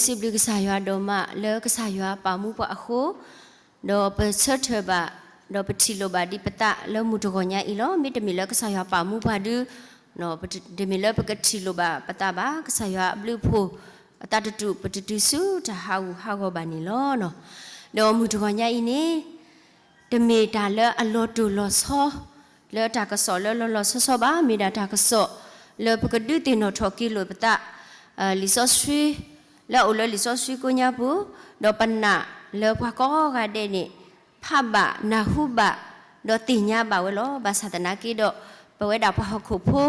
စံးဘျုးကစၢ်ယွၤဒိၣ်မးလၢကစၢ်ယွၤပာ်မူပှၤအဃိ, ဒီးပဆၢထၢၣ်ဘၣ်, ဒီးပထံၣ်လိာ်ဘၣ်ဒံးပသးလၢမုၢ်တဂီၤညါအံၤလီၤ. မ့တမ့ၢ်လၢကစၢ်ယွၤပာ်မူပှၤဒု, တမ့ၢ်လၢပကထံၣ်လိာ်ဘၣ်ပသးဘၣ်, ကစၢ်ယွၤအဘျုးအဖှိၣ် အသးတတူာ် ပတတုၤဆူတၢ်ဟးဂူာ်ဟးဂီၤဘၣ်န့ၣ်လီၤ. ဒီးမုၢ်တဂီၤညါအံၤန့ၣ် တမ့ၢ်တၢ်လၢအလီၤတိၢ်လီၤဆီ လၢတၢ်ကစီၣ်လၢလီၤလီၤဆီဆီဘၣ်, မ့ၢ်ဒၣ်တၢ်ကစီၣ်လၢပကဒုးသ့ၣ်နီၣ်ထီၣ်က့ၤလိာ်ပသး, လံာ်စီဆှံ လၢအအိၣ်လၢလံာ်စီဆှံကိးညါပူၤ, ဒီးပနာ်လၢပှၤကိးဂၤဒဲးန့ၣ် ဖးဘၣ်, နၢ်ဟူဘၣ်, ဒီးသ့ၣ်ညါဘၣ်ဝဲလီၤ. ဘၣ်ဆၣ်သနာ်က့ဒီး ပဝဲဒၣ်ပှၤဟီၣ်ခိၣ်ဖိ,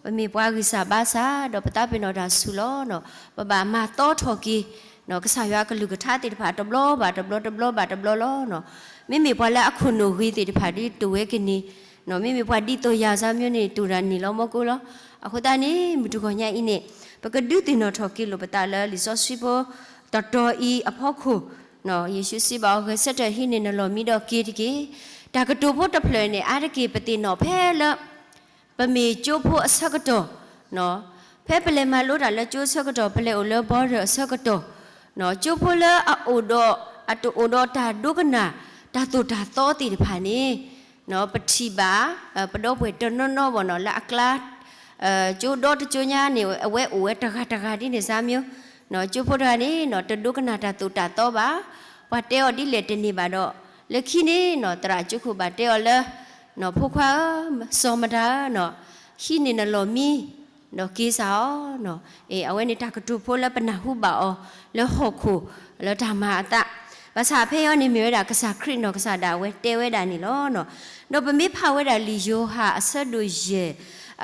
ပမ့ၢ်ပှၤဂံၢ်စၢ်ဘါစၢ်, ဒီးပသးပ့ၤနီၣ်တၢ်ဆူၣ်လီၤ. ပဘၣ်မၤသီထီၣ်က့ၤ ကစၢ်ယွၤအကလုၢ်ကထါသ့ၣ်တဖၣ် တဘျီဘၣ်တဘျီ တဘျီဘၣ်တဘျီလီၤ. မ့မ့ၢ်ပှၤလၢအခိၣ်နူာ်ဂ့ၤသ့ၣ်တဖၣ်ဒ်တိၢ်ဝဲကန့ၢ်, မ့မ့ၢ်ပှၤဒ်သိးယၤစၢ်မ့ၢ်န့ၣ် တိၢ်တၢ်န့ၢ်လီၤမီကိလီၤ. အဃိသတးန့ၣ် မုၢ်တဂီၤညါအံၤန့ၣ် ပကဒုးသ့ၣ်နီၣ်ထီၣ်က့ၤလိာ်ပသးလၢလံာ်စီဆှံဖိ တတီၤအံၤအဖီခိၣ်, ယ့ၣ်ၡူးစံးဘၣ်အီၤ ဂဲၤဆၢထၢၣ်ဟံးန့ၢ်နလီၢ်မံဒီးက့ၤတက့ၢ်. တၢ်ကတိၤဖိတဖျၢၣ်န့ၣ် အါတက့ၢ်ပသ့ၣ်နီၣ်ဖဲလၢ ပမ့ၢ်ကၠိဖိအဆၢကတီၢ်, ဖဲပလဲၤမၤလိတၢ်လၢကၠိအဆၢကတီၢ်, ပလဲၤအိၣ်လၢ border အဆၢကတီၢ်, ကၠိဖိလၢအအိၣ်ဒီး, အတအိၣ်ဒီးတၢ်ဒိကနၣ် တၢ်သိၣ်တၢ်သီသ့ၣ်တဖၣ်န့ၣ်, ပထံၣ်ဘၣ်, ပဒီပုၢ်ဝဲၢ်တနီၤနီၤဘၣ်နီၤ လၢအကျါ ကၠိဒီတကၠိညါန့ၣ် အဝဲအိၣ်ဝဲတဂၤတဂၤဒ်န့ၣ်စၢ်မ့ၢ်, ကၠိဖိတဂၤန့ၣ် တဒိကနၣ်တၢ်သိၣ်တၢ်သီဘၣ်, ပှၤတဲအီၤဒ်လဲၣ်တန့ၢ်ဘၣ်ဒီး, လၢခံန့ၣ် သရၣ်ကၠိခိၣ်ဘၣ်တဲအီၤလၢ ဖိခွါဧၢ, စီၤမတၤဧၢ, ဟံးန့ၢ်နလီၢ်မံ ဒီးက့ၤစၢ်အီၤ. အဝဲန့ၣ်တၢ်ကတိၤဖိလၢပနၢ်ဟူဘၣ်အီၤ လၢဟီၣ်ခိၣ်လၢတၢ်မၤအသး, ဘၣ်ဆၣ်ဖဲအံၤန့ၣ်မ့ၢ်ဝဲဒၣ် ကစၢ်ခရံာ်နီၢ်ကစၢ်ဒၣ်ဝဲတဲဝဲဒၣ်န့ၣ်လီၤ. ဒီးပမ့ၢ်ဖးဝဲဒၣ်လံာ်ယိၤဟၣ်အဆၢဒိၣ်ယဲၢ်,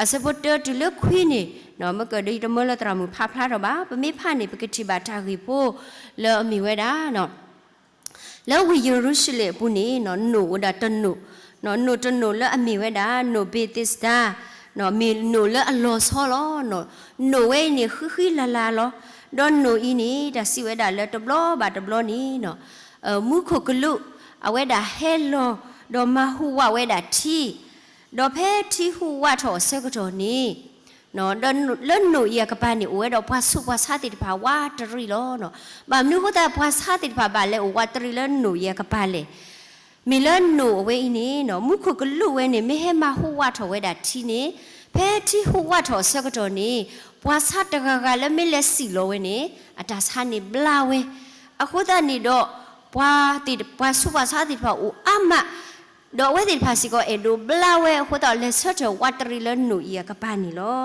အဆၢဖိတၢတုၤလၢခွံန့ၣ်, မ့ၢ်ကဒီးယတမၢလၢသရၣ်မုၣ်ဖးဖျါထီၣ်ဘၣ်, ပမ့ၢ်ဖးန့ၣ် ပကထံၣ်ဘၣ်တၢ်ဂ့ၢ်ဖိလၢအမ့ၢ်ဝဲဒၣ် လၢဝ့ၢ်ယရူၤၡလ့ၣ်အပူၤန့ၣ် နိၣ်အိၣ်ဝဲဒၣ်တနိၣ်, နိၣ်တနိၣ်လၢအမ့ၢ်ဝဲဒၣ် နိၣ်ဘ့းသ့းစဒါ, မ့ၢ်နိၣ်လၢအလီၤဆီလီၤ. နိၣ်ဝဲအံၤန့ၣ် ဃံဃံလၤလၤလီၤ. ဒီးနိၣ်အံၤန့ၣ် တၢ်စံးဝဲဒၣ်လၢတဘျီဘၣ်တဘျီန့ၣ် မူခိၣ်ကလူး အဝဲဒၣ်ဟဲလီၤ ဒီးမၤဟူးဝးဝဲဒၣ်ထံ, ဒီးဖဲထံဟူးဝးထီၣ်အဆၢကတီၢ်န့ၣ် ဒီးလၢနိၣ်အံၤအကပၤန့ၣ် အိၣ်ဝဲဒီးပှၤဆူးပှၤဆါသ့ၣ်တဖၣ်ဝးတရံးလီၤ. ဘၣ်မနုၤအဃိသတး ပှၤဆါသ့ၣ်တဖၣ်ဘၣ်လဲၤအိၣ်ဝးတရံးလၢနိၣ်အံၤအကပၤလဲၣ်. မ့ၢ်လၢနိၣ်အဝဲအံၤန့ၣ် မူခိၣ်ကလူးဝဲန့ၣ် မ့ၢ်ဟဲမၤဟူးဝးထီၣ်ဝဲဒၣ်ထံန့ၣ် ဖဲထံဟူးဝးထီၣ်အဆၢကတီၢ်န့ၣ် ပှၤဆါတဂၤဂၤလၢမ့ၢ်လဲၤစံၣ်လီၤဝဲန့ၣ် အတၢ်ဆါန့ၣ်ဘျါဝဲ. အဃိသတးန့ၣ်ဒီး ပှၤသ့ၣ်, ပှၤဆူးပှၤဆါသ့ၣ်တဖၣ်အိၣ်အါမး ဒီးအဝဲသ့ၣ်တဖၣ်စ့ၢ်ကီးအဲၣ်ဒိးဘျါဝဲအဃိသတး လဲၤဆၢထၢၣ်ဝးတရံးလၢနိၣ်အံၤအကပၤန့ၣ်လီၤ.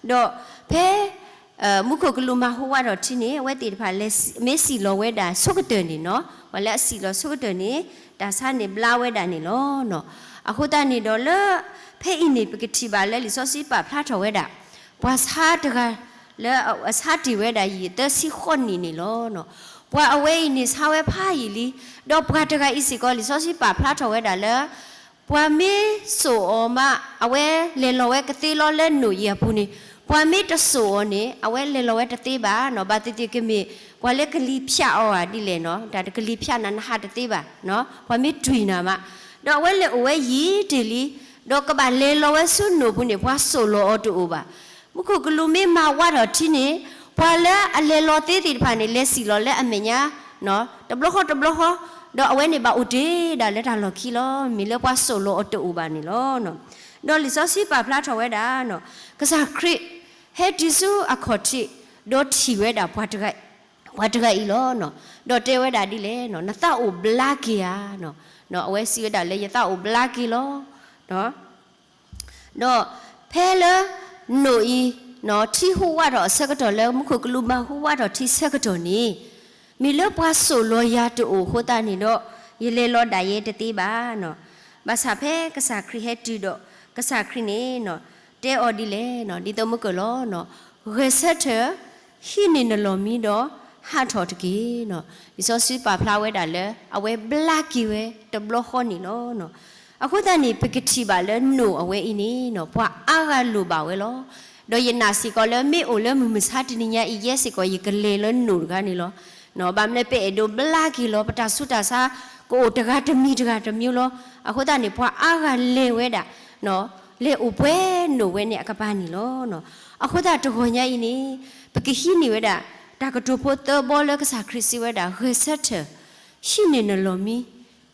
ဒီးဖဲ မူခိၣ်ကလူးမၤဟူးဝးထီၣ်ထံန့ၣ် အဝဲသ့ၣ်တဖၣ်လဲၤစံၣ်, မ့ၢ်စံၣ်လီၤဝဲဒၣ်ဆိကတၢၢ်န့ၣ်နီၤ, ပှၤလၢအစံၣ်လီၤဆိကတၢၢ်န့ၣ် တၢ်ဆါန့ၣ်ဘျါဝဲဒၣ်န့ၣ်လီၤ. အဃိသတးန့ၣ်ဒီးလၢ ဖဲအံၤန့ၣ် ပကထံၣ်ဘၣ်လၢလံာ်စီဆှံပာ်ဖျါထီၣ်ဝဲဒၣ် ပှၤဆါတဂၤ လၢအဆါတ့ၢ်ဝဲဒၣ်ယံာ်သၢဆံဃိးနံၣ်န့ၣ်လီၤ. ပှၤအဝဲအံၤန့ၣ်ဆါဝဲဖးယံာ်လံ, ဒီးပှၤတဂၤအံၤစ့ၢ်ကီး လံာ်စီဆှံပာ်ဖျါထီၣ်ဝဲဒၣ်လၢ ပှၤမ့ၢ်စိာ်အီၤမး အဝဲလဲၤလီၤဝဲကသ့လီၤလၢနိၣ်အံၤအပူၤန့ၣ်, ပှၤမ့ၢ်တစိာ်အီၤန့ၣ် အဝဲလဲၤလီၤဝဲတသ့ဘၣ်နီၤ, ဘၣ်သ့ၣ်သ့ၣ်ကမ့ၢ် ပှၤလၢကလံၤဖၠးအီၤဧါဒ်လဲၣ်နီၤ, တၢ်တကလံၤဖၠးနၤနဟးတသ့ဘၣ်နီၤ, ပှၤမ့ၢ်တွံၢ်နၤမး, ဒီးအဝဲလဲၤအိၣ်ဝဲယံာ်တ့ၢ်လံ, ဒီးကဘၣ်လဲၤလီၤဝဲဆူနိၣ်ပူၤန့ၣ် ပှၤစိာ်လီၤအီၤတအိၣ်ဘၣ်. မူခိၣ်ကလူးမ့ၢ်မၤဝးထီၣ်ထံန့ၣ် ပှၤလၢအလဲၤလီၤသ့သ့ၣ်တဖၣ်န့ၣ် လဲၤစံၣ်လီၤလၢအမဲာ်ညါ တဘျီဃီတဘျီဃီ, ဒီးအဝဲန့ၣ်ဘၣ်အိၣ်တ့ၢ်ဒၣ်လၢတၢ်လီၢ်ခံလီၤ. မ့ၢ်လၢပှၤစိာ်လီၤအီၤတအိၣ်ဘၣ်န့ၣ်လီၤ. ဒီးလံာ်စီဆှံပာ်ဖျါထီၣ်ဝဲဒၣ် ကစၢ်ခရံာ် ဟဲတုၤဆူအခီၣ်ထံး ဒီးထံၣ်ဝဲဒၣ် ပှၤတဂၤအံၤလီၤ. ဒီးတဲဝဲဒၣ်ဒ်လဲၣ်, နသးအိၣ်ဘျါက့ၤဧါ. အဝဲစံးဝဲဒၣ်လၢယသးအိၣ်ဘျါက့ၤလီၤ. ဒီးဖဲလၢ နိၣ်အံၤ ထံဟူးဝးထီၣ်အဆၢကတီၢ်လၢမူခိၣ်ကလူးမၤဟူးဝးထီၣ်ထံဆၢကတီၢ်န့ၣ်, မ့ၢ်လၢပှၤစိာ်လီၤယၤတအိၣ်အဃိသတးန့ၣ်ဒီး ယလဲၤလီၤဒၣ်ယဲတသ့ဘၣ်. ဘၣ်ဆၣ်ဖဲကစၢ်ခရံာ်ဟဲတုၤဒီး ကစၢ်ခရံာ်န့ၣ် တဲအီၤဒ်လဲၣ်, ဒ်သိးမုၢ်ကၢၢ်လီၤ, ဂဲၤဆၢထၢၣ် ဟံးန့ၢ်နလီၢ်မံဒီးဟးထီၣ်တက့ၢ်. လံာ်စီဆှံပာ်ဖျါဝဲဒၣ်လၢ အဝဲဘျါက့ၤဝဲတဘျီဃီန့ၣ်လီၤ. အဃိသတးန့ၣ် ပကထံၣ်ဘၣ်လၢနိၣ်အဝဲအံၤန့ၣ် ပှၤအါဂၤလိၣ်ဘၣ်ဝဲလီၤ. ဒီးယနာ်စ့ၢ်ကီးလၢမ့ၢ်အိၣ်လၢမုၢ်မဆါတနံၤညါအံၤ ယဲစ့ၢ်ကီးယကလဲၤလၢနိၣ်တဂၤန့ၣ်လီၤ. ဘၣ်မနုၤလဲၣ် ပအဲၣ်ဒိးဘျါက့ၤလီၤ ပတၢ်ဆူးတၢ်ဆါ ကအိၣ်တဂၤတမံၤတဂၤတမံၤလီၤ. အဃိသတးန့ၣ် ပှၤအါဂၤလဲၤဝဲဒၣ် လဲၤအိၣ်ပှဲၤနိၣ်ဝဲန့ၣ်အကပၤန့ၣ်လီၤ. အဃိသတးတဂီၤညါအံၤန့ၣ် ပကဟံးန့ၢ်ဝဲဒၣ် တၢ်ကတိၤဖိသၢဘီလၢကစၢ်ခရံာ်စံးဝဲဒၣ် ဂဲၤဆၢထၢၣ်, ဟံးန့ၢ်နလီၢ်မံ,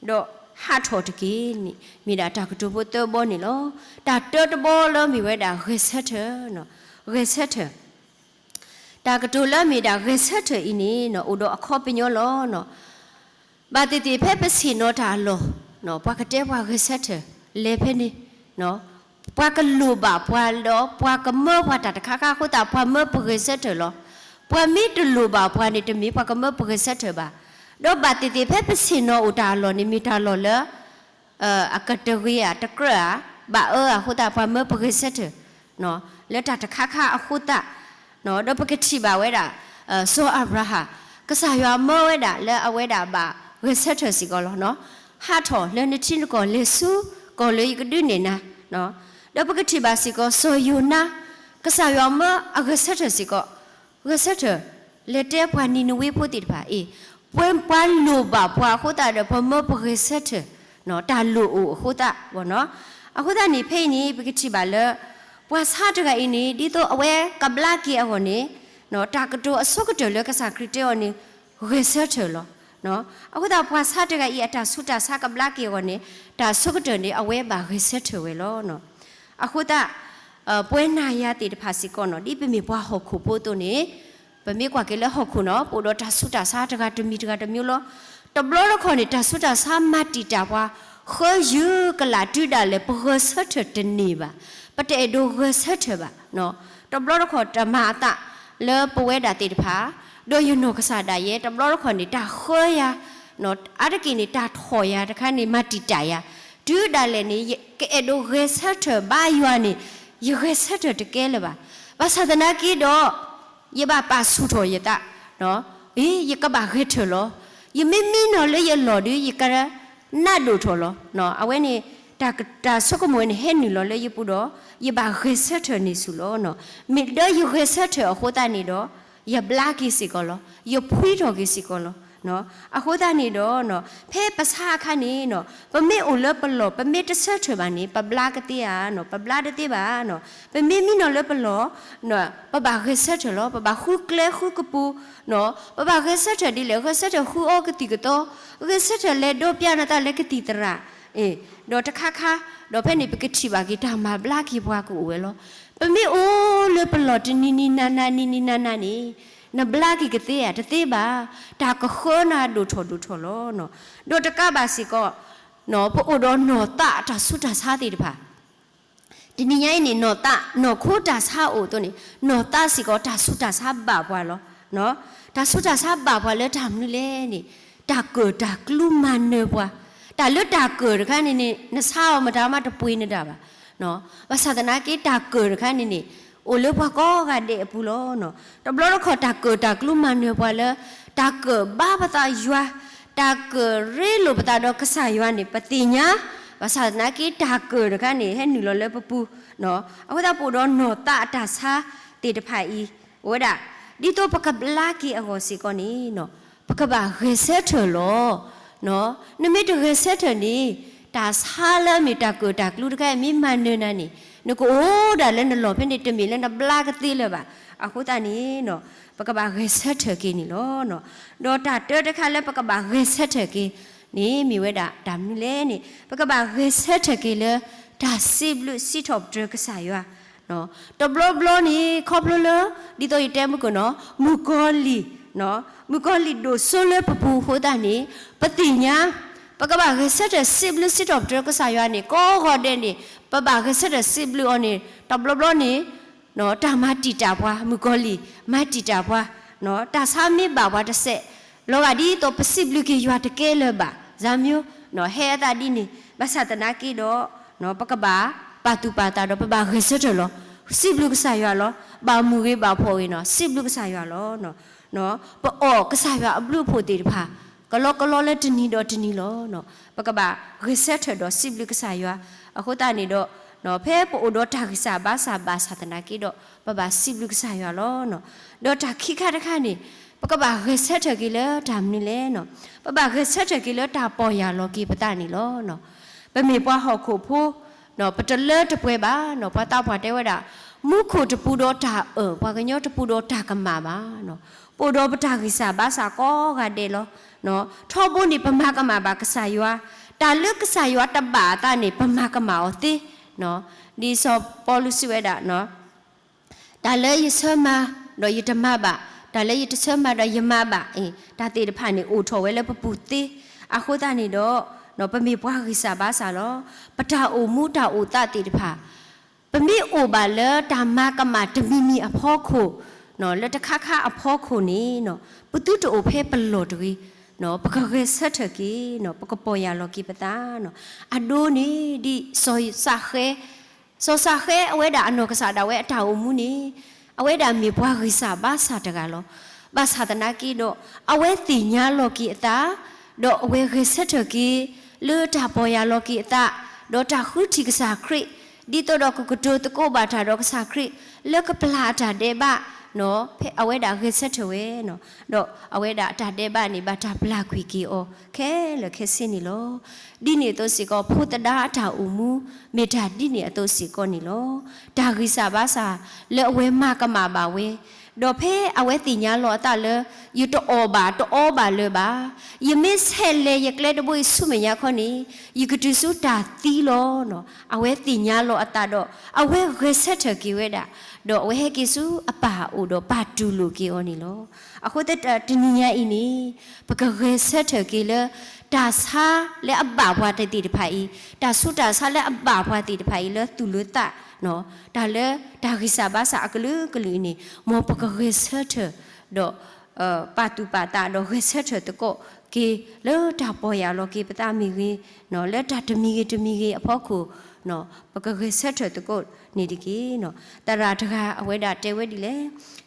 ဒီးဟးထီၣ်တက့ၢ်န့ၣ် မ့ၢ်ဒၣ်တၢ်ကတိၤဖိသၢဘီန့ၣ်လီၤ. တၢ်တၢတဘီလၢမ့ၢ်ဝဲဒၣ်ဂဲၤဆၢထၢၣ်, ဂဲၤဆၢထၢၣ် တၢ်ကတိၤလၢအမ့ၢ်ဒၣ်ဂဲၤဆၢထၢၣ်အံၤန့ၣ် အိၣ်ဒီးအခီပညီလီၤ. ဘၣ်သ့ၣ်သ့ၣ်ဖဲပဆ့ၣ်နီၤတၢ်အလီၢ်, ပှၤကတဲပှၤဂဲၤဆၢထၢၣ် လဲၤဖဲန့ၣ်, ပှၤကလိၣ်ဘၣ်ပှၤဒီးပှၤကမၢပှၤတၢ်တခါခါအဃိသတး ပှၤမၢပဂဲၤဆၢထၢၣ်လီၤ. ပှၤမ့ၢ်တလိၣ်ဘၣ်ပှၤန့ၣ် တမ့ၢ်ပှၤကမၢပဂဲၤဆၢထၢၣ်ဘၣ်. ဒီးဘၣ်သ့ၣ်သ့ၣ်ဖဲပဆ့ၣ်နီၤအိၣ်တၢ်အလီၢ်န့ၣ် မ့ၢ်တၢ်လီၢ်လၢ အကတဂ့ၤဧါ တကြၢးဧါ, ဘၣ်အၢအဃိသတး ပှၤမၢပဂဲၤဆၢထၢၣ် လၢတၢ်တခါခါအဃိသတး, ဒီးပကထံၣ်ဘၣ်ဝဲဒၣ် စီၤအၤဘြၤဟၣ် ကစၢ်ယွၤမၢဝဲဒၣ်လၢအဝဲဒၣ်ဘၣ်ဂဲၤဆၢထၢၣ်စ့ၢ်ကီးလီၤ. ဟးထီၣ်လၢနထံနကီၢ် လဲၤဆူကီၢ်လၢယကဒုးနဲၣ်နၤ, ဒီးပကထံၣ်ဘၣ်စ့ၢ်ကီး စီၤယိၤနါ ကစၢ်ယွၤမၢအဂဲၤဆၢထၢၣ်စ့ၢ်ကီး, ဂဲၤဆၢထၢၣ် လဲၤတဲပှၤနံၤနဝ့ဖိသ့ၣ်တဖၣ်အံၤ, ပှၤလိၣ်ဘၣ်ပှၤအဃိသတးဒီး ပှၤမၢပဂဲၤဆၢထၢၣ် တၢ်လိၣ်အိၣ်အဃိသတးဘၣ်နီၤ. အဃိသတးန့ၣ် ဖဲအံၤန့ၣ် ပကထံၣ်ဘၣ်လၢ ပှၤဆါတဂၤအံၤန့ၣ် ဒ်သိးအဝဲကဘျါက့ၤအဂီၢ်န့ၣ် တၢ်ကတိၤအဆိကတၢၢ်လၢကစၢ်ခရံာ်တဲအီၤန့ၣ် ဂဲၤဆၢထၢၣ်လီၤ. အဃိသတး ပှၤဆါတဂၤအံၤအတၢ်ဆူးတၢ်ဆါကဘျါက့ၤအဂီၢ်န့ၣ် တၢ်ဆိကတၢၢ်န့ၣ် အဝဲဘၣ်ဂဲၤဆၢထၢၣ်ဝဲလီၤ. အဃိသတး ပဝဲနၤယၤသ့ၣ်တဖၣ်စ့ၢ်ကီးနီၤ ဒ်ပမ့ၢ်ပှၤဟီၣ်ခိၣ်ဖိအသိးန့ၣ် ပမ့ၢ်ကွၢ်က့ၤလၢဟီၣ်ခိၣ်နီၤ ပအိၣ်ဒီးတၢ်ဆူးတၢ်ဆါတဂၤတမံၤတဂၤတမံၤလီၤ. တဘျီတခီၣ်န့ၣ် တၢ်ဆူးတၢ်ဆါမၤတံာ်တာ်ပှၤ ဃၢယုၢ်ကလာ်တုၤဒၣ်လဲာ် ပဂဲၤဆၢထၢၣ်တန့ၢ်ဘၣ်, ပတအဲၣ်ဒိးဂဲၤဆၢထၢၣ်ဘၣ်. တဘျီတခီၣ်တၢ်မၤအသးလၢပဝဲဒၣ်သ့ၣ်တဖၣ် ဒီးယနီၢ်ကစၢ်ဒၣ်ယဲ တဘျီတခီၣ်န့ၣ် တၢ်ဃၢယၤ အါတက့ၢ်န့ၣ် တၢ်ထီၣ်ယၤတခါန့ၣ် မၤတံာ်တာ်ယၤ တုၤဒၣ်လဲာ်န့ၣ် ယကအဲၣ်ဒိးဂဲၤဆၢထၢၣ်ဘါယွၤန့ၣ် ယဂဲၤဆၢထၢၣ်တကဲလၢၤဘၣ်. ဘၣ်ဆၣ်သနာ်က့ဒီး ယဘၣ်ပာ်ဆူၣ်ထီၣ်ယသး, အ့ ယကဘၣ်ဂဲၤဆၢထၢၣ်လီၤ. ယမ့ၢ်မံနီၤလၢယလီၢ်ဒီး ယကနးဒိၣ်ထီၣ်လီၤ. အဝဲန့ၣ် တၢ်ဆိကမိၣ်ဝဲန့ၣ် ဟဲနုာ်လီၤလၢယပူၤဒီး ယဘၣ်ဂဲၤဆၢထၢၣ်န့ၢ်ဆူၣ်လီၤ. မ့ၢ်လၢယဂဲၤဆၢထၢၣ်အဃိသတးန့ၣ်ဒီး ယဘျါက့ၤစ့ၢ်ကီးလီၤ. ယဖှံထီၣ်က့ၤစ့ၢ်ကီးလီၤ. အဃိသတးန့ၣ်ဒီး ဖဲပဆါအခါန့ၣ် ပမ့ၢ်အိၣ်လၢပလီၢ် ပမ့ၢ်တဆၢထၢၣ်ဘၣ်န့ၣ် ပဘျါကသ့ဧါ, ပဘျါတသ့ဘၣ်. ပမ့ၢ်မံနီၤလၢပလီၢ် ပဘၣ်ဂဲၤဆၢထၢၣ်လီၤ. ပဘၣ်ဃုကျဲဃုကပူၤ, ပဘၣ်ဂဲၤဆၢထၢၣ်ဒ်လဲၣ်, ဂဲၤဆၢထၢၣ်ဃုအီကသံၣ်ကသီ, ဂဲၤဆၢထၢၣ်လဲၤဒီးပျၢ်နသးလၢကသံၣ်သရၣ်, ဒီးတခါခါ ဒီးဖဲန့ၣ် ပကထံၣ်ဘၣ်က့ၤ တၢ်မၤဘျါက့ၤပှၤကအိၣ်ဝဲလီၤ. ပမ့ၢ်အိၣ်လၢပလီၢ်တနံၤနံၤနၤနၤ နံၤနံၤနၤနၤန့ၣ် နဘျါက့ၤကသ့ဧါ, တသ့ဘၣ်. တၢ်ကဃၢနၤဒိၣ်ထီၣ်ဒိၣ်ထီၣ်လီၤ. ဒီးတကးဘၣ်စ့ၢ်ကီး ပအိၣ်ဒီးနီၢ်သးအတၢ်ဆူးတၢ်ဆါသ့ၣ်တဖၣ် တနံၤညါအံၤန့ၣ် နီၢ်သး နီၢ်ခိတၢ်ဆါအိၣ်အသိးန့ၣ် နီၢ်သးစ့ၢ်ကီး တၢ်ဆူးတၢ်ဆါဘၣ်ပှၤလီၤ. တၢ်ဆူးတၢ်ဆါဘၣ်ပှၤလၢတၢ်မနုၤလဲၣ်န့ၣ် တၢ်ကၢၣ်တၢ်ကျူမၤနၢၤပှၤ, တၢ်လၢတၢ်ကၢၣ်တခါန့ၣ်န့ၣ် နဆါအီၤမတၤမးတပှ့ၤနတၢ်ဘၣ်. ဘၣ်ဆၣ်သနာ်က့ တၢ်ကၢၣ်တခါန့ၣ်န့ၣ် အိၣ်လၢပှၤကိးဂၤဒဲးအပူၤလီၤ. တဘျီတခီၣ် တၢ်ကၢၣ်တၢ်ကျူမၤနၢၤပှၤလၢ တၢ်ကၢၣ်ဘါပသးယွၤ, တၢ်ကၢၣ်ရ့လိာ်ပသးဒီးကစၢ်ယွၤန့ၣ် ပသ့ၣ်ညါ, ဘၣ်ဆၣ်သနာ်က့ တၢ်ကၢၣ်တခါန့ၣ် ဟဲနုာ်လီၤလၢပပူၤ, အဃိသတး ပအိၣ်ဒီးနီၢ်သးအတၢ်ဆါသ့ၣ်တဖၣ်အံၤ အိၣ်ဝဲဒၣ် ဒ်သိးပကဘျါက့ၤအဂီၢ်စ့ၢ်ကီးန့ၣ် ပကဘၣ်ဂဲၤဆၢထၢၣ်လီၤ. နမ့ၢ်တဂဲၤဆၢထၢၣ်န့ၣ် တၢ်ဆါလၢအမ့ၢ်တၢ်ကၢၣ်တၢ်ကျူတခါအံၤ မ့ၢ်မၤနၢၤနၤန့ၣ် နကအိၣ်ဒၣ်လၢနလီၢ်ဖဲန့ၣ် တမ့ၢ်လၢနဘျါကသ့လၢၤဘၣ်. အဃိသတးန့ၣ် ပကဘၣ်ဂဲၤဆၢထၢၣ်က့ၤန့ၣ်လီၤ. ဒီးတၢ်တၢတခါလၢပကဘၣ်ဂဲၤဆၢထၢၣ်က့ၤန့ၣ် မ့ၢ်ဝဲဒၣ်တၢ်မနုၤလဲၣ်န့ၣ် ပကဘၣ်ဂဲၤဆၢထၢၣ်က့ၤလၢ တၢ်စံးဘျုးစံးထီၣ်ပတြၢၤကစၢ်ယွၤ တဘျီဘျီန့ၣ် ခီဖျိလၢ ဒ်သိးယတဲမုၢ်ကနီၤ မုၣ်ကီၤလံၢ်, မုၣ်ကီၤလံၢ်ဒိၣ်စိလၢပပူၤအဃိသတးန့ၣ် ပသ့ၣ်ညါ ပကဘၣ်ဂဲၤဆၢထၢၣ်စံးဘျုးစံးထီၣ်ပတြၢၤကစၢ်ယွၤန့ၣ် ကိးဂီၤဒဲးန့ၣ် ပဘၣ်ဂဲၤဆၢထၢၣ်စံးဘျုးအီၤန့ၣ် တဘျီဘျီန့ၣ် တၢ်မၤတံာ်တာ်ပှၤ မုၣ်ကီၤလံၢ် မၤတံာ်တာ်ပှၤ, တၢ်ဆါမ့ၢ်ဘၣ်ပှၤတစဲး လီၤဂာ်ဒ်သိးပစံးဘျုးက့ၤယွၤတကဲလၢၤဘၣ် စၢ်မၠိ ဟဲအသးဒ်န့ၣ် ဘၣ်ဆၣ်သနာ်က့ဒီး ပကဘၣ်ပာ်သူၣ်ပာ်သးဒီး ပဘၣ်ဂဲၤဆၢထၢၣ်လီၤ. စံးဘျုးကစၢ်ယွၤလီၤ. ဘၣ်မုာ်ဂ့ၤဘၣ်ဖှီၣ်ဂ့ၤနီၤ စံးဘျုးကစၢ်ယွၤလီၤ. ပအီၣ်ကစၢ်ယွၤအဘျုးအဖှိၣ်သ့ၣ်တဖၣ် ကလီကလီလၢတနံၤဒီးတနံၤလီၤ. ပကဘၣ်ဂဲၤဆၢထၢၣ်ဒီးစံးဘျုးကစၢ်ယွၤ အဃိသတးန့ၣ်ဒီး ဖဲပအိၣ်ဒီးတၢ်ဂံၢ်စၢ်ဘါစၢ်ဘၣ်ဆၣ်သနာ်က့ဒီး ပဘၣ်စံးဘျုးကစၢ်ယွၤလီၤ. ဒီးတၢ်ခံခါတခါန့ၣ် ပကဘၣ်ဂဲၤဆၢထၢၣ်က့ၤလၢတၢ်မနုၤလဲၣ်နီၤ ပဘၣ်ဂဲၤဆၢထၢၣ်က့ၤလၢတၢ်ပီၢ်ယၢ်လီၤက့ၤပသးန့ၣ်လီၤ. ပမ့ၢ်ပှၤဟီၣ်ခိၣ်ဖိ ပတလၢတပှဲၤဘၣ်နီၤ ပှၤသးပှၢ်တဲဝဲဒၣ် မူခိၣ်တပူၤဒီးတၢ်အၢၣ် ပှၤကညီတပူၤဒီးတၢ်ကမၣ်ဘၣ်နီၤ ပအိၣ်ဒီးပတၢ်ဂံၢ်စၢ်ဘါစၢ်ကိးဂၤဒဲးလီၤ. ထီဘိန့ၣ် ပမၤကမၣ်ဘၣ်ကစၢ်ယွၤ, တၢ်လၢကစၢ်ယွၤတဘၣ်အသးန့ၣ် ပမၤကမၣ်အီၤသ့. ဒ်စီၤပီလူးစံးဝဲဒၣ်, တၢ်လၢယဆၢမၤဒီးယတမၤဘၣ်, တၢ်လၢယတဆၢမၤဒီးယမၤဘၣ်, အ့ တၢ်သ့ၣ်တဖၣ်န့ၣ် အိၣ်ထီၣ်ဝဲလၢပပူၤသ့. အဃိသတးန့ၣ်ဒီး ပမ့ၢ်ပှၤဂံၢ်စၢ်ဘါစၢ်လီၤ. ပတၢ်အိၣ်မူတၢ်အိၣ်သးသ့ၣ်တဖၣ် ပမ့ၢ်အိၣ်ဘၣ်လၢတၢ်မၤကမၣ်တမံၤမံၤအဖီခိၣ်, လၢတခါခါအဖီခိၣ်န့ၣ်, ပသုတအိၣ်ဖဲပလီၢ်တဂ့ၤ, ပကဂဲၤဆၢထၢၣ်က့ၤ, ပကပီၢ်ယၢ်လီၤက့ၤပသး. အဒိန့ၣ်ဒ်စီၤစးဃဲ, စီၤစးဃဲအဝဲဒၣ်အနီၢ်ကစၢ်ဒၣ်ဝဲအတၢ်အိၣ်မူန့ၣ်, အဝဲဒၣ်မ့ၢ်ပှၤဂံၢ်စၢ်ဘါစၢ်တဂၤလီၤ. ဘၣ်ဆၣ်သနာ်က့ဒီး အဝဲသ့ၣ်ညါလီၤက့ၤအသး, ဒီးအဝဲဂဲၤဆၢထၢၣ်က့ၤ လၢတၢ်ပီၢ်ယၢ်လီၤက့ၤအသး, ဒီးတၢ်ဃုထံၣ်ကစၢ်ခရံာ်, ဒ်သိးဒီးကကတိၤသကိးဘၣ်တၢ်ဒီးကစၢ်ခရံာ် လၢကပျၢ်အတၢ်ဒဲးဘး, ဖဲအဝဲဒၣ်ဂဲၤဆၢထၢၣ်ဝဲ, ဒီးအဝဲဒၣ်အတၢ်ဒဲးဘးန့ၣ် ဘၣ်တၢ်ပျၢ်ကွံာ်က့ၤအီၤခဲလၢာ်ခဲဆ့န့ၣ်လီၤ. ဒ်န့ၣ်အသိးစ့ၢ်ကီး ဖိသဒါအတၢ်အိၣ်မူ မ့ၢ်တၢ်ဒ်န့ၣ်အသိးစ့ၢ်ကီးန့ၣ်လီၤ. တၢ်ဂံၢ်စၢ်ဘါစၢ်လၢအဝဲမၤကမၣ်ဘၣ်ဝဲ, ဒီးဖဲအဝဲသ့ၣ်ညါလီၤအသးလၢ ယတအီၣ်ဘၣ်တအီဘၣ်လၢၤဘၣ်, ယမ့ၢ်ဆဲးလဲၤယကျဲတဘိအံၤဆူမဲာ်ညါခီန့ၣ် ယကတုၤဆူတၢ်သံလီၤ. အဝဲသ့ၣ်ညါလီၤအသးဒီး အဝဲဂဲၤဆၢထၢၣ်က့ၤဝဲဒၣ်, ဒီးအဝဲဟဲက့ၤဆူအပၢ်အအိၣ်ဒီးပာ်တူၢ်လိာ်က့ၤအီၤန့ၣ်လီၤ. အဃိသတးတနံၤညါအံၤန့ၣ် ပကဂဲၤဆၢထၢၣ်က့ၤလၢ တၢ်ဆါလၢအဘၣ်ပှၤသ့ၣ်တဖၣ်အံၤ, တၢ်ဆူးတၢ်ဆါလၢအဘၣ်ပှၤသ့ၣ်တဖၣ်အံၤ လၢသူၣ်လၢသး, တၢ်လၢတၢ်ဂံၢ်စၢ်ဘါစၢ်အကလုာ်ကလုာ်အံၤန့ၣ် မ်ပကဂဲၤဆၢထၢၣ်ဒီး ပာ်သူၣ်ပာ်သးဒီးဂဲၤဆၢထၢၣ်သကိးက့ၤ လၢတၢ်ပီၢ်ယၢ်လီၤက့ၤပသးမ့ၢ်ဂ့ၤ, လၢတၢ်တမံၤဂ့ၤတမံၤဂ့ၤအဖီခိၣ်, ပကဂဲၤဆၢထၢၣ်သကိးန့ၣ်တက့ၢ်. သရၣ်တဂၤအဝဲဒၣ်တဲဝဲဒ်လဲၣ်,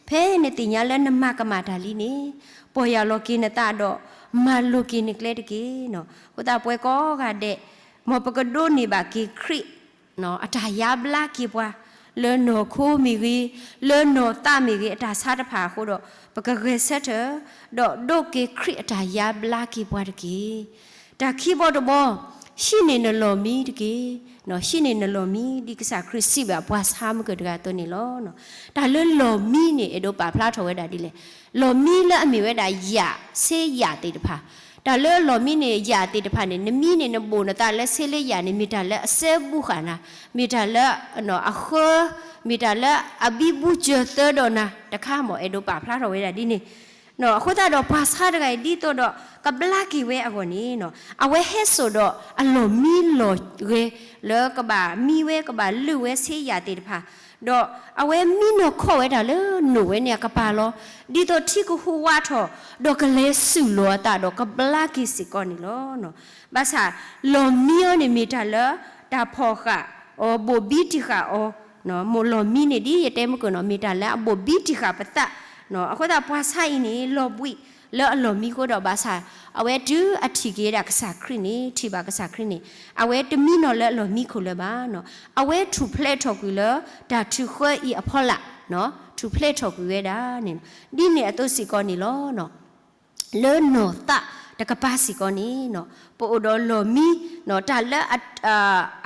ဖဲနသ့ၣ်ညါလၢနမၤကမၣ်တၢ်လံန့ၣ်, ပီၢ်ယၢ်လီၤက့ၤနသးဒီး မၤလိၤက့ၤနကျဲတက့ၢ်. အဃိသတးပဝဲကိးဂၤဒဲး, မ်ပကဒိးန့ၢ်ဘၣ်က့ၤခရံာ် အတၢ်ယါဘျါက့ၤပှၤ, လၢနီၢ်ခိမ့ၢ်ဂ့ၤ, လၢနီၢ်သးမ့ၢ်ဂ့ၤ အတၢ်ဆါတဖၣ်အဃိဒီး ပကဂဲၤဆၢထၢၣ်, ဒီးဒိးက့ၤခရံာ်အတၢ်ယါဘျါက့ၤပှၤတက့ၢ်. တၢ်ခံဘီတဘီ, ဟံးန့ၢ်နလီၢ်မံတက့ၢ်. ဟံးန့ၢ်နလီၢ်မံ ဒ်ကစၢ်ခရံာ်စံးဘၣ်ပှၤဆါမုၢ်ကၢၢ်တဂၤအသိးန့ၣ်လီၤ. တၢ်လၢလီၢ်မံန့ၣ် အဲၣ်ဒိးပာ်ဖျါထီၣ်ဝဲဒၣ်ဒ်လဲၣ်. လီၢ်မံလၢအမ့ၢ်ဝဲဒၣ်ယၣ်, ဆ့ယၣ်သ့ၣ်တဖၣ်, တၢ်လၢလီၢ်မံန့ၣ် ယၣ်သ့ၣ်တဖၣ်န့ၣ် နမံန့ၣ် နဘိၣ်နသးလၢဆ့လၢယၣ်န့ၣ် မ့ၢ်တၢ်လၢအစဲဘူးဃာ်နၤ, မ့ၢ်တၢ်လၢအဃၢ, မ့ၢ်တၢ်လၢအဘံဘူစၢၤသၢဒီးနၤတခါ မ့ၢ်အဲၣ်ဒိးပာ်ဖျါထီၣ်ဝဲဒၣ်ဒ်န့ၣ်. အဃိသတးဒီးပှၤဆါတဂၤအံၤ ဒ်သိးဒီးကဘျါက့ၤဝဲအဂီၢ်န့ၣ်, အဝဲဟဲစိာ်ဒီးအလီၢ်မံလီၢ်ဂဲၤ လၢကဘၣ်မံဝဲ ကဘၣ်လုၢ်ဝဲဆ့ယၣ်သ့ၣ်တဖၣ်, ဒီးအဝဲမံနီၢ်ခီၣ်ဝဲဒၣ်လၢနိၣ်ဝဲန့ၣ်အကပၤလီၤ. ဒ်သိးထံကဟူးဝးထီၣ် ဒီးကလဲၤစုၣ်လီၤအသးဒီးကဘျါက့ၤစ့ၢ်ကီးန့ၣ်လီၤ. ဘၣ်ဆၣ် လီၢ်မံအီၤန့ၣ်မ့ၢ်တၢ်လၢ တၢ်ဖီၣ်ဃာ်အီၤ ဘိၣ်ဘံတံၢ်ဃာ်အီၤ, မ့ၢ်လီၢ်မံန့ၣ်ဒ်ယတဲမုၢ်ကၢၢ်နီၤ မ့ၢ်တၢ်လၢအဘိၣ်ဘံတံၢ်ဃာ်ပသး, အဃိသတးပှၤဆါအံၤန့ၣ် လီၤဘှံးလၢအလီၢ်မံအဃိဒီး ဘၣ်ဆၣ် အဝဲတုၤအထံၣ်က့ၤဝဲဒၣ်ကစၢ်ခရံာ်န့ၣ် ထံၣ်ဘၣ်ကစၢ်ခရံာ်န့ၣ် အဝဲတမံနီၤလၢအလီၢ်မံခိၣ်လၢၤဘၣ်. အဝဲထူၣ်ဖျဲးထီၣ်ကွံာ်လၢတၢ်ထုးဃၢအံၤအဖီလာ်, ထူၣ်ဖျဲးထီၣ်ကွံာ်ဝဲဒၣ်န့ၣ်, ဒ်န့ၣ်အသိးစ့ၢ်ကီးန့ၣ်လီၤ. လၢနီၢ်သးတကပၤစ့ၢ်ကီးန့ၣ်, ပအိၣ်ဒီးလီၢ်မံ, တၢ်လၢ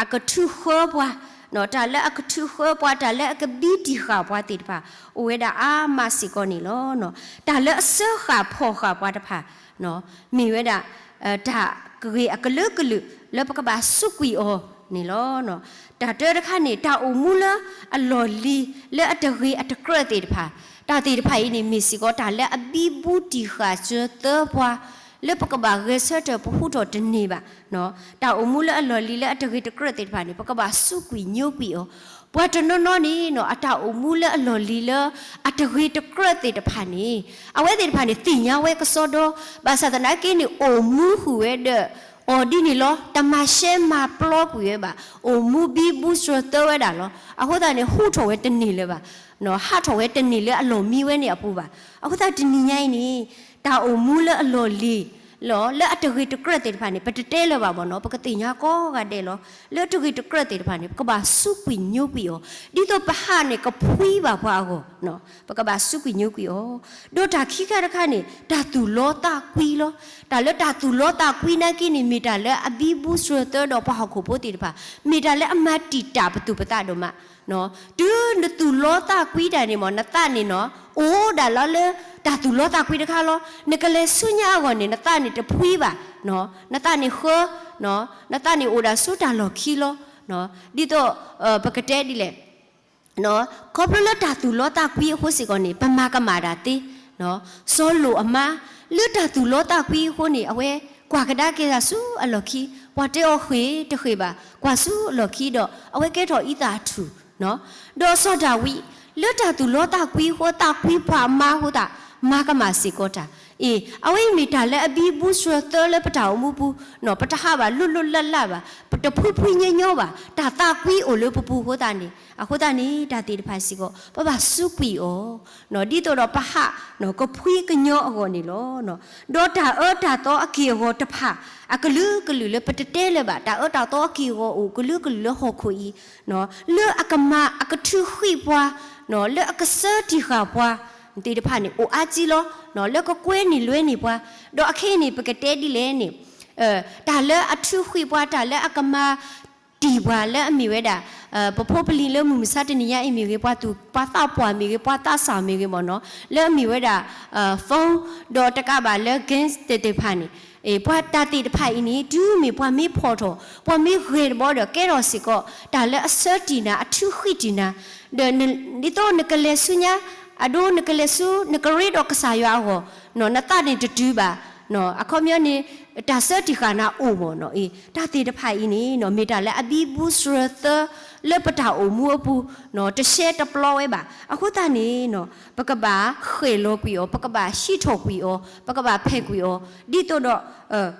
အကထုးဃၢပှၤ, တၢ်လၢအကထုးဃၢပှၤ, တၢ်လၢအကဘံတံၢ်ဃာ်ပှၤသ့ၣ်တဖၣ် အိၣ်ဝဲဒၣ်အါမးစ့ၢ်ကီးန့ၣ်လီၤ. တၢ်လၢအစၢဃာ်ဖီၣ်ဃာ်ပှၤတဖၣ် မ့ၢ်ဝဲဒၣ် တၢ်ဂ့ၢ်အကလုာ်ကလုာ်လၢပကဘၣ်စူးကွံာ်အီၤန့ၣ်လီၤ. တၢ်တၢတခါန့ၣ် တၢ်အိၣ်မူလၢအလီၢ်လံၤလၢအတဂ့ၤအတကြၢးသ့ၣ်တဖၣ်, တၢ်သ့ၣ်တဖၣ်အံၤန့ၣ် မ့ၢ်စ့ၢ်ကီးတၢ်လၢအဘံဘူတံၢ်ဃာ်စၢၤသၢပှၤ လၢပကဘၣ်ဂဲၤဆၢထၢၣ်ပဟူထီၣ်တန့ၢ်ဘၣ်. တၢ်အိၣ်မူလၢအလီၢ်လံၤလၢအတဂ့ၤတကြၢးသ့ၣ်တဖၣ်န့ၣ် ပကဘၣ်စူးကွံာ်ညိကွံာ်အီၤ, ပှၤတနီၤနီၤန့ၣ် အတၢ်အိၣ်မူလၢအလီၢ်လံၤလၢအတဂ့ၤတကြၢးသ့ၣ်တဖၣ်န့ၣ် အဝဲသ့ၣ်တဖၣ်န့ၣ် သ့ၣ်ညါဝဲကစီဒီ, ဘၣ်ဆၣ်သနာ်က့န့ၣ် အိၣ်မူဃုာ်ဝဲဒီး အီၤဒ်န့ၣ်လီၤ. တမၤရှဲမၤပျီကွံာ်ဝဲဘၣ်. အိၣ်မူဘံဘူစၢၤသၢဝဲဒၣ်လီၤ. အဃိသတးန့ၣ် ဟူထီၣ်ဝဲတန့ၢ်လၢၤဘၣ်. ဟးထီၣ်ဝဲတန့ၢ်လၢအလီၢ်မံဝဲန့ၣ်အပူၤဘၣ်. အဃိသတးတနံၤညါအံၤန့ၣ် တၢ်အိၣ်မူလၢအလီၢ်လံၤ လၢအတဂ့ၤတကြၢးသ့ၣ်တဖၣ်န့ၣ် ပတတဲလၢၤဘၣ်ဘၣ်နီၤ, ပကသ့ၣ်ညါကိးဂၤဒဲးလီၤ. လၢတဂ့ၤတကြၢးသ့ၣ်တဖၣ်န့ၣ် ပကဘၣ်စူးကွံာ်ညိကွံာ်အီၤ, ဒ်သိးပဟးန့ၣ်ကဖှံဘၣ်ပှၤအဂီၢ်, ပကဘၣ်စူးကွံာ်ညိကွံာ်အီၤ. ဒီးတၢ်ခံခါတခါန့ၣ် တၢ်သူၣ်လီသးကွံလီၤ. တၢ်လၢတၢ်သူၣ်လီသးကွံနာ်က့န့ၣ် မ့ၢ်တၢ်လၢအဘံဘူစၢၤသၢဒီးပှၤဟီၣ်ခိၣ်ဖိသ့ၣ်တဖၣ်, မ့ၢ်တၢ်လၢအမၤတံာ်တာ်ပသူၣ်ပသးဒိၣ်မး တုၤနသူၣ်လီသးကွံတၢ်န့ၣ်မ့ၢ် နသးန့ၣ်နီၤ အိၣ်ဒၣ်လီၤလၢတၢ်သူၣ်လီသးကွံတခါလီၤ. နကလဲၤဆူညါအဂီၢ်န့ၣ် နသးန့ၣ်တဖှံဘၣ်, နသးန့ၣ်ဃၢ, နသးန့ၣ်အိၣ်ဒၣ်ဆူတၢ်လီၢ်ခံလီၤ. ဒ်သိး ပကတဲဒ်လဲၣ် ခီဖျိလၢတၢ်သူၣ်လီသးကွံအဃိစ့ၢ်ကီးန့ၣ် ပမၤကမၣ်တၢ်သ့, စီၤလိာ်အမါ လၢတၢ်သူၣ်လီသးကွံအဃိန့ၣ် အဝဲကွၢ်ကဒါက့ၤတၢ်ဆူအလီၢ်ခံ, ပှၤတဲအီၤဃ့ၢ်တဃ့ၢ်ဘၣ် ကွၢ်ဆူအလီၢ်ခံဒီး အဝဲကဲထီၣ်အံသၣ်အထူၣ် ဒီးစီၤဒၤဝံး လၢတၢ်သူၣ်လီသးကွံအဃိ သးကွံပှၤအမါအဃိသတး မၤကမၣ်စ့ၢ်ကီးတၢ်, အ့ အဝဲအံၤမ့ၢ်တၢ်လၢအဘံဘူဆှၢသၢလၢပတၢ်အိၣ်မူပူၤ, ပတဟးဘၣ်လိၣ်လိၣ်လၢ်လၢ်ဘၣ်, ပတဖှံဖှံညီညီဘၣ်, တၢ်သးကွံအိၣ်လၢပပူၤအဃိသတးန့ၣ်, အဃိသတးန့ၣ် တၢ်သ့ၣ်တဖၣ်စ့ၢ်ကီး ပဘၣ်စူးကွံာ်အီၤ, ဒ်သိးဒီးပဟး ကဖှံကညီအဂီၢ်န့ၣ်လီၤ. ဒီးတၢ်အၢတၢ်သီအက့ၢ်အဂီၤတဖၣ် အကလုာ်ကလုာ်လၢပတတဲလၢၤဘၣ်, တၢ်အၢတၢ်သီအက့ၢ်အဂီၤအိၣ်ကလုာ်ကလုာ်လၢဟီၣ်ခိၣ်အံၤ, လၢအကမၤအကထုးဃံးပှၤ, လၢအကစၢတံၢ်ဃာ်ပှၤသ့ၣ်တဖၣ်န့ၣ် အိၣ်အါကံလီၤ, လၢကကွဲန့ၢ်လွဲန့ၢ်ပှၤ, ဒီးအခဲအံၤန့ၣ် ပကတဲဒ်လဲၣ်န့ၣ် တၢ်လၢအထုးဃံးပှၤ တၢ်လၢအကမၤတံၢ်ပှၤလၢအမ့ၢ်ဝဲဒၣ် ပဖိပလံၤလၢမုၢ်မဆါတနံၤညါအံၤမ့ၢ်ဂ့ၤ, ပှၤသူၣ်ပှၤသးပှၢ်မ့ၢ်ဂ့ၤ, ပှၤသးစၢ်မ့ၢ်ဂ့ၤမ့ၢ်နီၤ, လၢအမ့ၢ်ဝဲဒၣ် phone ဒီးတကးဘၣ်လၢ games သ့ၣ်တဖၣ်န့ၣ်, ပှၤတၢ်သ့ၣ်တဖၣ်အံၤန့ၣ် တုၤမ့ၢ်ပှၤမ့ၢ်ဖီၣ်ထီၣ် ပှၤမ့ၢ်ဂဲၤတဘီဒီး ကဲထီၣ်စ့ၢ်ကီး တၢ်လၢအစၢတံၢ်နၤ အထုးဃံးတံၢ်နၤ, ဒီးဒ်သိးနကလဲၤဆူညါ အဒိနကလဲၤဆူ နကရ့ဒီးကစၢ်ယွၤအဂီၢ်, နသးန့ၣ်တတုၤဘၣ်, အခီပညီန့ၣ် တၢ်စၢတံၢ်ဃာ်နၤအိၣ်မ့ၢ်နီၤ, အ့ တၢ်သ့ၣ်တဖၣ်အံၤန့ၣ် မ့ၢ်တၢ်လၢအဘံဘူဆှၢသၢ လၢပတၢ်အိၣ်မူအပူၤ, တရှဲတပျီဝဲဘၣ်. အဃိသတးန့ၣ် ပကဘၣ်ဃဲၣ်လီၤကွံာ်အီၤ, ပကဘၣ်ဟံးထီၣ်ကွံာ်အီၤ, ပကဘၣ်ဖဲးကွံာ်အီၤ, ဒ်သိးဒီး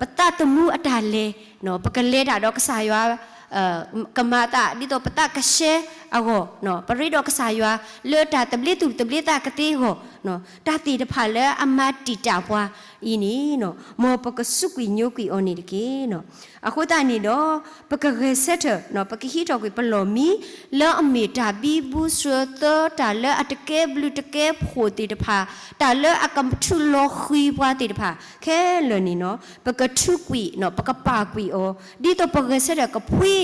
ပသးသမူအတၢ်လဲၤ ပကလဲၤတၢ်ဒီးကစၢ်ယွၤ ကမၤသး ဒ်သိးပသးကဆှဲအဂီၢ်, ပရ့ဒီးကစၢ်ယွၤ လၢတၢ်သဘျ့သူၣ်သဘျ့သးကသ့အဂီၢ်, တၢ်သ့ၣ်တဖၣ်လၢအမၤတံာ်တာ်ပှၤအံၤန့ၣ် မ်ပကစူးကွံာ်ညိကွံာ်အီၤန့ၣ်တက့ၢ်. အဃိသတးန့ၣ်ဒီး ပကဂဲၤဆၢထၢၣ် ပကဟံးထီၣ်ကွံာ်ပလီၢ်မံ လၢအမ့ၢ်တၢ်ဘံဘူဆှၢသၢ တၢ်လၢအတကဲဘျုးတကဲဖှိၣ်သ့ၣ်တဖၣ်, တၢ်လၢအကထုးလီၤဃံးပှၤသ့ၣ်တဖၣ် ခဲလၢာ်န့ၣ်နီၤ ပကထုးကွံာ် ပကပာ်ကွံာ်အီၤ, ဒ်သိးပဂဲၤဆၢထၢၣ်ကဖှံ,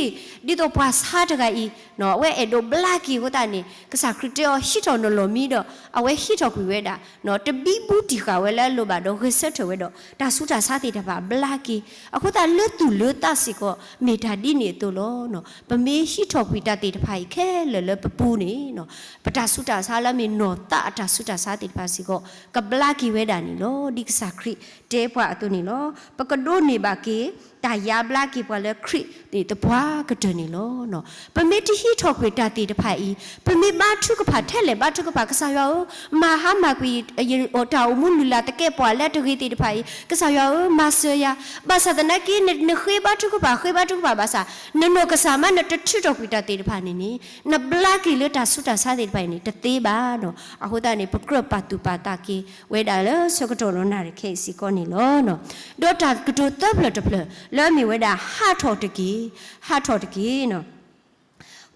ဒ်သိးပှၤဆါတဂၤအံၤ အဝဲအဲၣ်ဒိးဘျါက့ၤအဃိသတးန့ၣ် ကစၢ်ခရံာ်တဲအီၤဟံးထီၣ်နလီၢ်မံဒီး အဝဲဟံးထီၣ်ကွံာ်ဝဲဒၣ် တဘံဘူတံၢ်ဃာ်ဝဲလၢအလိၣ်ဘၣ်ဒီး ဂဲၤဆၢထၢၣ်ဝဲဒီး တၢ်ဆူးတၢ်ဆါသ့ၣ်တဖၣ်ဘျါက့ၤ, အဃိသတးလၢသူၣ်လၢသးစ့ၢ်ကီး မ့ၢ်တၢ်ဒ်န့ၣ်အသိးလီၤ. ပမ့ၢ်ဟံးထီၣ်ကွံာ်တၢ်သ့ၣ်တဖၣ်အံၤခဲလၢာ်လၢပပူၤန့ၣ် ပတၢ်ဆူးတၢ်ဆါလၢအမ့ၢ်နီၢ်သးအတၢ်ဆူးတၢ်ဆါသ့ၣ်တဖၣ်စ့ၢ်ကီး ကဘျါက့ၤဝဲဒၣ်န့ၣ်လီၤ. ဒ်ကစၢ်ခရံာ်တဲပှၤအသိးန့ၣ်လီၤ. ပကဒိးန့ၢ်ဘၣ်က့ၤ တၢ်ယါဘျါက့ၤပှၤလၢခရံာ်သ့ၣ်သပှၢ်ကတၢၢ်န့ၣ်လီၤ. ပမ့ၢ်တဟံးထီၣ်ကွံာ်တၢ်သ့ၣ်တဖၣ်အံၤ, ပမ့ၢ်ဘါထုကဖၣ်ထဲလဲၣ်ဘါထုကဖၣ် ကစၢ်ယွၤဧၢ, မၤဟါမၢ်ကွံာ် တၢ်အိၣ်မူလုၢ်လၢ်သကဲးပဝးလၢအတဂ့ၤသ့ၣ်တဖၣ်အံၤ ကစၢ်ယွၤဧၢ မၤစၢၤယၤ, ဘၣ်ဆၣ်သနာ်က့ နဃ့ဘါထုကဖၣ် ဃ့ဘါထုကဖၣ်ဘၣ်ဆၣ် နနီၢ်ကစၢ်မး နတထုးထီၣ်ကွံာ်တၢ်သ့ၣ်တဖၣ်န့ၣ်န့ၣ် နဘျါက့ၤလၢတၢ်ဆူးတၢ်ဆါသ့ၣ်တဖၣ်အံၤန့ၣ် တသ့ဘၣ်နီၤ. အဃိသတးန့ၣ် ပကြၢးပာ်သူၣ်ပာ်သးက့ၤဝဲဒၣ်လၢဆၢကတီၢ်လီၤနၣ်ရံၣ်ခဲအံၤစ့ၢ်ကီးန့ၣ်လီၤ. ဒီးတၢ်ကတိၤသၢဖျၢၣ်တဖျၢၣ် လၢအမ့ၢ်ဝဲဒၣ် ဟးထီၣ်တက့ၢ်, ဟးထီၣ်တက့ၢ်နီၤ.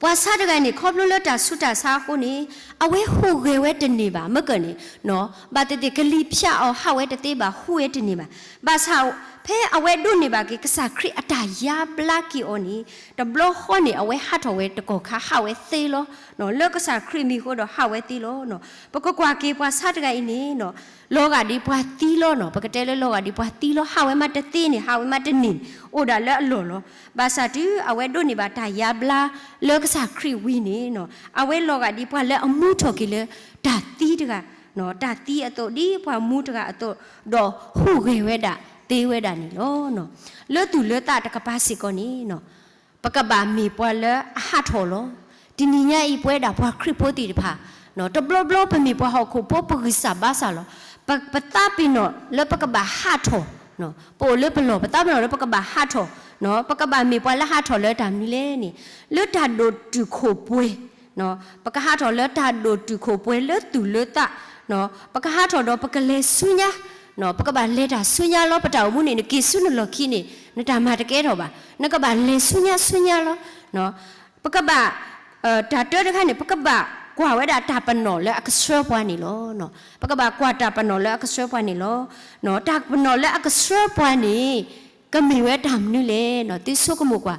ပှၤဆါတဂၤန့ၣ် ခီဖျိလၢတၢ်ဆူးတၢ်ဆါအဃိန့ၣ် အဝဲဟူးဂဲၤဝဲတန့ၢ်ဘၣ် မ့ၢ်ကၢၢ်န့ၣ် ဘၣ်သ့ၣ်သ့ၣ် ကလံၤဖၠးအီၤ ဟးဝဲတသ့ဘၣ် ဟူးဝဲတန့ၢ်ဘၣ်. ဘၣ်ဆၣ် ဖဲအဝဲဒိးန့ၢ်ဘၣ်က့ၤ ကစၢ်ခရံာ်အတၢ်ယါဘျါက့ၤအီၤန့ၣ် တဘျီဃီန့ၣ် အဝဲဟးထီၣ်ဝဲတကီၢ်ခါ ဟးဝဲသ့လီၤ. လၢကစၢ်ခရံာ်မံၤအဃိဒီး ဟးဝဲသ့လီၤ. ပကကွၢ်က့ၤပှၤဆါတဂၤအံၤန့ၣ် လီၤဂာ်ဒ်ပှၤသံလီၤနီၤ. ပကတဲလၢလီၤဂာ်ဒ်ပှၤသံလီၤ. ဟးဝဲမးတသ့န့ၣ် ဟးဝဲမးတန့ၢ်န့ၣ် အိၣ်ဒၣ်လၢအလီၢ်လီၤ. ဘၣ်ဆၣ်တုၤအဝဲဒိးန့ၢ်ဘၣ်တၢ်ယါဘျါ လၢကစၢ်ခရံာ်ဝံၤန့ၣ် အဝဲလီၤဂာ်ဒ်ပှၤလၢအမူထီၣ်က့ၤလၢ တၢ်သံတဂၤ, တၢ်သံအသိး ဒ်ပှၤမူတဂၤအသိး ဒီးဟူးဂဲၤဝဲဒၣ်သ့ဝဲဒၣ်န့ၣ်လီၤ. လၢသူၣ်လၢသးတကပၤစ့ၢ်ကီးန့ၣ် ပကဘၣ်မ့ၢ်ပှၤလၢအဟးထီၣ်လီၤ. တနံၤညါအံၤ ပဝဲဒၣ်ပှၤခရံာ်ဖိသ့ၣ်တဖၣ် တဘျီဘျီပမ့ၢ်ပှၤဟီၣ်ခိၣ်ဖိ ပဂံၢ်စၢ်ဘါစၢ်လီၤ. ပသးပ့ၤနီၣ်လၢပကဘၣ်ဟးထီၣ်, ပအိၣ်လၢပလီၢ် ပသးပ့ၤနီၣ်လၢပကဘၣ်ဟးထီၣ်, ပကဘၣ်မ့ၢ်ပှၤလၢဟးထီၣ်လၢတၢ်မနုၤလဲၣ်န့ၣ် လၢတၢ်ဒိၣ်တုာ်ခိၣ်ပှဲၤ ပကဟးထီၣ်လၢတၢ်ဒိၣ်တုာ်ခိၣ်ပှဲၤလၢသူၣ်လၢသး, ပကဟးထီၣ်ဒီးပကလဲၤဆူညါ, ပကဘၣ်လဲၤတၢ်ဆူညါလီၤ. ပတၢ်အိၣ်မူန့ၣ် နက့ၤဆူနလီၢ်ခံန့ၣ် နတၢ်မၤတကဲထီၣ်ဘၣ်. နကဘၣ်လဲၤဆူညါဆူညါလီၤ. ပကဘၣ်, တၢ်တၢတခါန့ၣ် ပကဘၣ်ကွၢ်ဝဲဒၣ်တၢ်ပနီၣ်လၢအကဆှၢပှၤန့ၣ်လီၤ. ပကဘၣ်ကွၢ်တၢ်ပနီၣ်လၢအကဆှၢပှၤန့ၣ်လီၤ. တၢ်ပနီၣ်လၢအကဆှၢပှၤန့ၣ် ကမ့ၢ်ဝဲတၢ်မနုၤလဲၣ်. သုဆိကမိၣ်ကွၢ်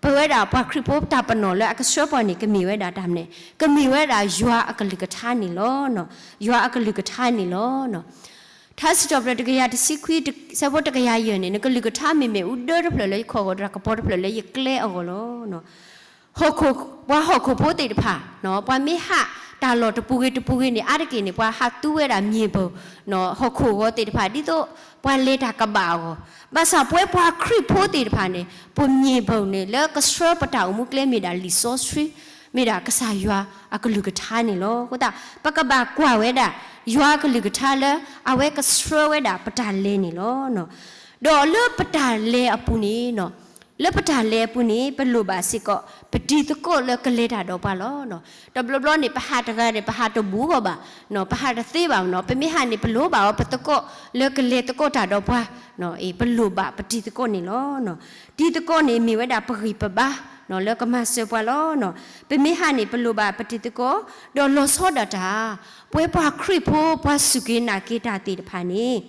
ပဝဲဒၣ်ပှၤခရံာ်ဖိတၢ်ပနီၣ်လၢအကဆှၢပှၤန့ၣ် ကမ့ၢ်ဝဲဒၣ်တၢ်မနုၤလဲၣ်, ကမ့ၢ်ဝဲဒၣ်ယွၤအကလုၢ်ကထါန့ၣ်လီၤ. ယွၤအကလုၢ်ကထါန့ၣ်လီၤ. ထါစံးထီၣ်ပတြၢၤတကယၤတဆံခွံ ဆၢဖိတကယၤယဲၢ်န့ၣ်, နကလုၢ်ကထါမ့မ့ၢ်အူဒၢတဖျၢၣ်လၢယခီၣ်အဂီၢ်, တၢ်ကပီၤတဖျၢၣ်လၢယကျဲအဂီၢ်လီၤ. ဟီၣ်ခိၣ်, ပှၤဟီၣ်ခိၣ်ဖိသ့ၣ်တဖၣ်, ပှၤမ့ၢ်ဟးတၢ်လီၢ်တပူၤဂ့ၤတပူၤဂ့ၤန့ၣ် အါတက့ၢ်န့ၣ် ပှၤဟးသူဝဲဒၣ်မ့ၢ်ဘၢၣ်, ဟီၣ်ခိၣ်ဂီၤသ့ၣ်တဖၣ် ဒ်သိးပှၤလဲၤတၢ်ကဘၣ်အဂီၢ်, ဘၣ်ဆၣ်ပဝဲပှၤခရံာ်ဖိသ့ၣ်တဖၣ်န့ၣ် ပမ့ၢ်ဘၢၣ်န့ၣ် လၢကဆှၢပတၢ်အိၣ်မူကျဲမ့ၢ်ဒၣ်လံာ်စီဆှံ, မ့ၢ်ဒၣ်ကစၢ်ယွၤအကလုၢ်ကထါန့ၣ်လီၤ. အဃိသတး ပကဘၣ်ကွၢ်ဝဲဒၣ် ယွၤအကလုၢ်ကထါလၢအဝဲကဆှၢဝဲဒၣ်ပတၢ်လဲၤန့ၣ်လီၤ. ဒီးလၢပတၢ်လဲၤအပူၤန့ၣ်, လၢပတၢ်လဲၤအပူၤန့ၣ် ပလိၣ်ဘၣ်စ့ၢ်ကီး ပတံၤသကိးလၢကလဲၤတၢ်ဒီးပှၤလီၤ. တဘျီဘျီန့ၣ် ပဟးတဂၤန့ၣ် ပဟးတဘူးဂီၢ်ဘၣ်, ပဟးတသ့ဘၣ်နီၤ, ပမ့ၢ်ဟးန့ၣ် ပလိၣ်ဘၣ်အီၤပသကိးလၢကလဲၤသကိးတၢ်ဒီးပှၤ, ပလိၣ်ဘၣ်ပတံၤသကိးန့ၣ်လီၤ. တံၤသကိးန့ၣ်မ့ၢ်ဝဲဒၣ်ပဂံၢ်ပဘါ လၢကမၤစၢၤပှၤလီၤ. ပမ့ၢ်ဟးန့ၣ် ပလိၣ်ဘၣ်ပတံၤသကိး, ဒီးလီၤဆီဒၣ်တၢ် ပဝဲပှၤခရံာ်ဖိ ပှၤစူၢ်က့ၤနာ်က့ၤတၢ်သ့ၣ်တဖၣ်န့ၣ်